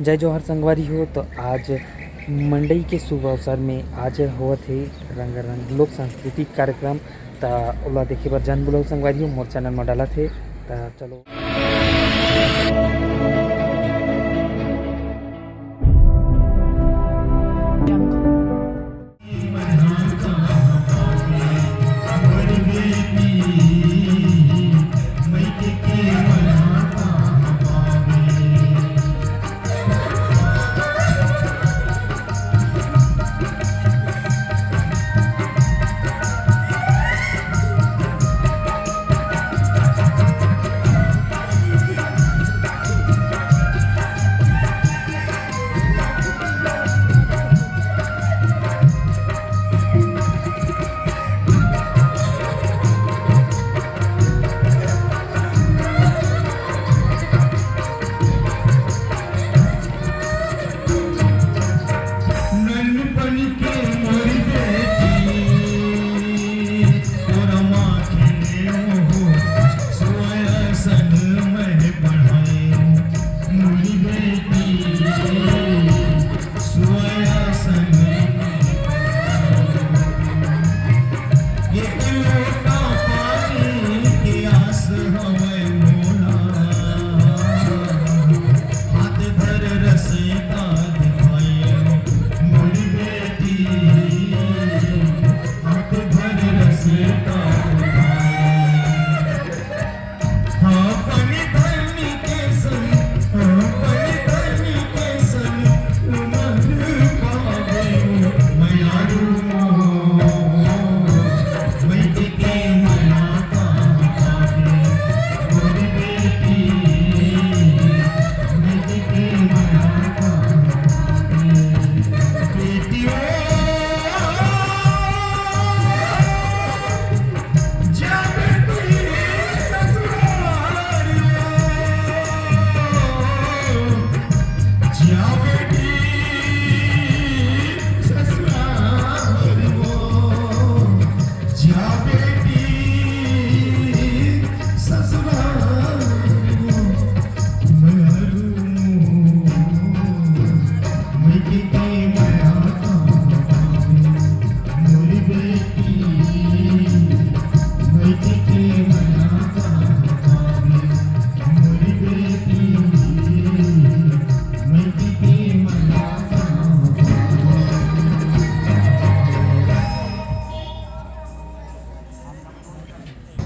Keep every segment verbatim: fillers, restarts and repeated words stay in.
जय जोहार संगवारी हो। तो आज मंडई के शुभ अवसर में आज होवत हे रंगारंग लोक सांस्कृतिक कार्यक्रम। त ओला देखे बर झन भूलव संगवारी हो, मोर चैनल म डालत हे। त चलो।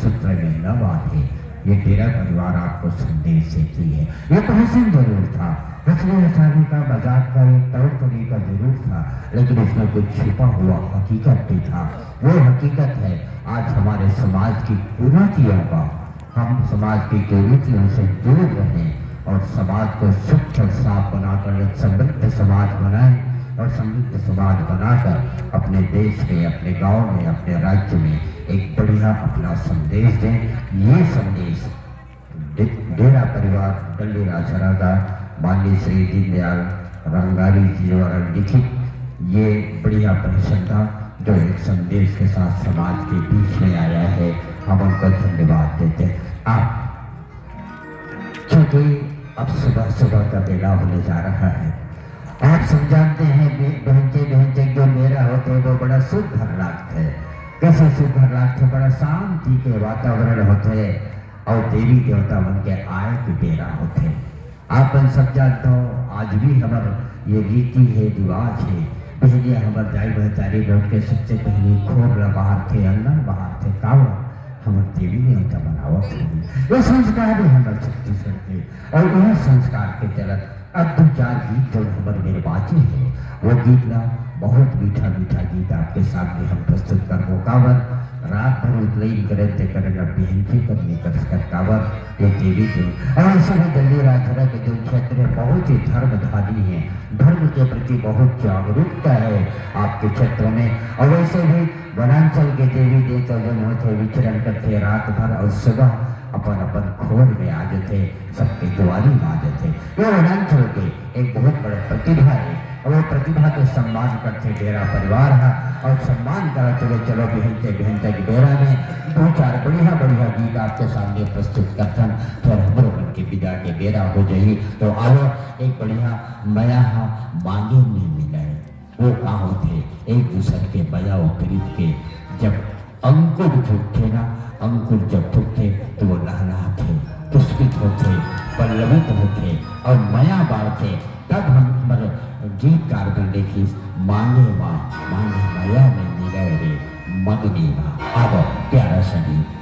सत्रह महीना बाद है। ये डेरा परिवार आपको संदेश देती है। ये प्रहसन जरूर था, हंसने हंसाने का, मजाक का एक तौर तरीका जरूर था, लेकिन इसमें कुछ छुपा हुआ हकीकत भी था। वो हकीकत है आज हमारे समाज की कुरीतियों का। हम समाज की कुरीतियों से दूर रहें और समाज को स्वच्छ और साफ बनाकर एक समृद्ध समाज बनाएं और समृद्ध समाज बनाकर अपने देश में, अपने गांव में, अपने राज्य में एक बढ़िया अपना संदेश दें। ये संदेश डे-, डेरा परिवार डल्ली राजहरा का माननीय श्री दीनदयाल रंगारी जी द्वारा लिखित ये बढ़िया प्रहसन था, जो एक संदेश के साथ समाज के बीच में आया है। हम उनको धन्यवाद देते हैं। आप, चूंकि अब सुबह सुबह का बेला होने जा रहा है, आप सब जानते हैं, बे-, बहनते बहनते जो बेरा होते हैं, वो बड़ा सुघर लागथे। कैसे सुघर लागथे? बड़ा शांति के वातावरण होथे और देवी देवता मन के आए के बेरा होथे। आप मन सब जानते हो, आज भी हमर ये रीति है, रिवाज है। पहले हमर दाई महतारी बैठ के सबसे पहले खोर ला बहारथे, अंगना बहारथे, काबर हमर देवी देवता बनावत होही। ये संस्कार है हमर छत्तीसगढ़ के। और उही संस्कार के तहत अब दू चार गीत जो हमर मेर बाचे हे, वो गीत ला बहुत मीठा मीठा गीत आपके सामने हम प्रस्तुत करबो। काबर रात भर उतलई करन ते करन अब बिहंची कर निकल कर काबर ये देवी जो। और ऐसे भी डल्ली राजहरा के जो क्षेत्र है बहुत ही धर्मधारी है, धर्म के प्रति बहुत जागरूकता है आपके क्षेत्र में। और वैसे भी वनांचल के देवी देवता जन होथे, विचरण करथे रात भर और सुबह अपन अपन खोर में आ जथे, सबके दुआरी में आ जथे। ये वनांचल के एक बहुत बड़ा प्रतिभा है और वो प्रतिभा के सम्मान करथे डेरा परिवार हा और सम्मान करत हुए चलो बिहनते बिहनते के डेरा में दो चार बढ़िया बढ़िया गीत आपके सामने प्रस्तुत करथन। फिर हमरो मन के विदा के बेरा हो जाही। तो अब एक बढ़िया मया ह मांगे में मिलय। वो का होथे? एक दूसर के मया अउ प्रीत के जब अंकुर फूटथे ना, अंकुर जब फूटथे तो वो लहलहाथे, पुष्पित होथे, पल्लवित होथे अउ मया बाढ़थे। तब हम हमर गीतकार मन लिखिस, मांगे मा, मांगे मया में मिलय रे, मंगनी मा। अब प्यारा सा गीत।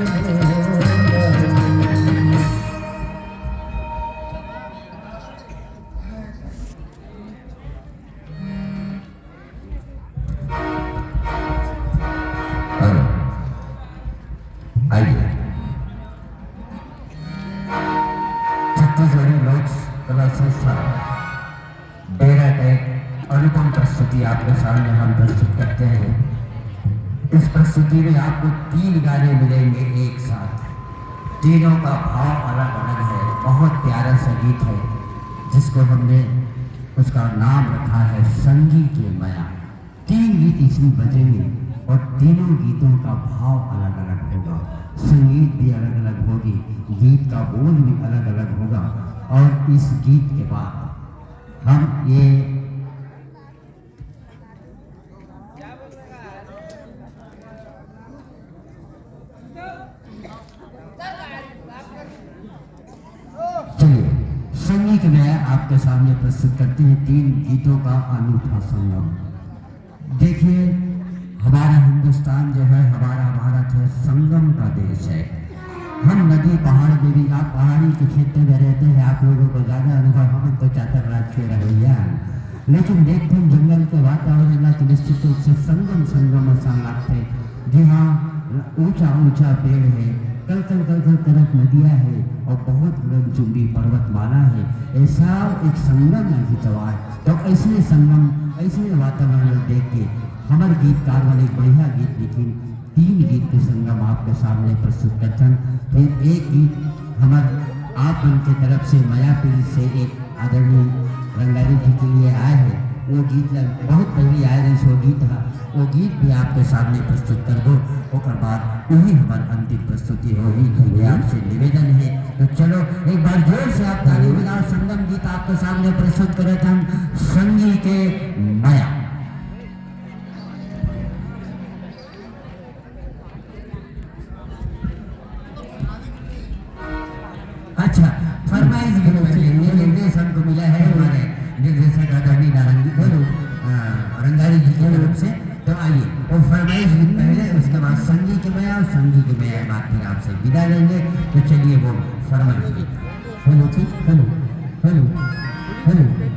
हेलो, आइए। छत्तीसगढ़ी लोक कला संस्था डेरा का एक अनुपम प्रस्तुति आपके सामने हम प्रस्तुत करते हैं। इस प्रस्तुति में आपको तीन गाने मिलेंगे एक साथ। तीनों का भाव अलग अलग है। बहुत प्यारा सा गीत है, जिसको हमने, उसका नाम रखा है संगी के मया। तीन गीत इसमें बजेंगे और तीनों गीतों का भाव अलग अलग होगा, संगीत भी अलग अलग होगी, गीत का बोल भी अलग अलग होगा। और इस गीत के बाद हम ये चलिए, संगीत में आपके सामने प्रस्तुत करते हैं तीन गीतों का अनूठा संगम। देखिए, हमारा हिंदुस्तान जो है, हमारा भारत है, संगम का देश है। हम नदी पहाड़ में भी, आप पहाड़ी के क्षेत्र में रहते हैं, आप लोगों को ज्यादा अनुभव, हम तो चातर राज के रवैया है, लेकिन देखते हैं जंगल के वातावरण ला तो निश्चित रूप से संगम संगम ऐसा लगते हैं। जी हाँ, ऊंचा ऊंचा पेड़ है, कल कल कल कल करत नदिया है और बहुत गगनचुंबी पर्वतमाला है। ऐसा एक संगम है हितवा है। तो ऐसने संगम, ऐसने वातावरण ला देख के हमर गीतकार मन एक बढ़िया गीत लिखिन। तीन गीत के संगम आपके सामने प्रस्तुत करथन। फिर एक गीत हमर आप मन के तरफ से मयापुरी से एक आदरणीय रंगारी जी के लिए आए हैं। वो गीत ल-, बहुत पहले आए रहिस वो गीत ह, वो गीत भी आपके सामने प्रस्तुत करबो। ओकर बाद वही हमार अंतिम प्रस्तुति होही। ये आपसे निवेदन है, तो चलो एक बार जोर से आप ताली बजाओ। संगम गीत आपके सामने प्रस्तुत करत हन संगी के मया। अच्छा, फरमाइश गीत पहले, ये निर्देश हमको मिला है हमारे निर्देशक आदरणीय नारंगी, हेलो, अ, रंगारी जी की तरफ से। तो आइए, वो फरमाइश गीत पहले, उसके बाद संगी के मया और संगी के मया के बाद फिर आपसे विदा लेंगे। तो चलिए, वो फरमाइश गीत। हेलो, ठीक, हेलो, हेलो, हेलो।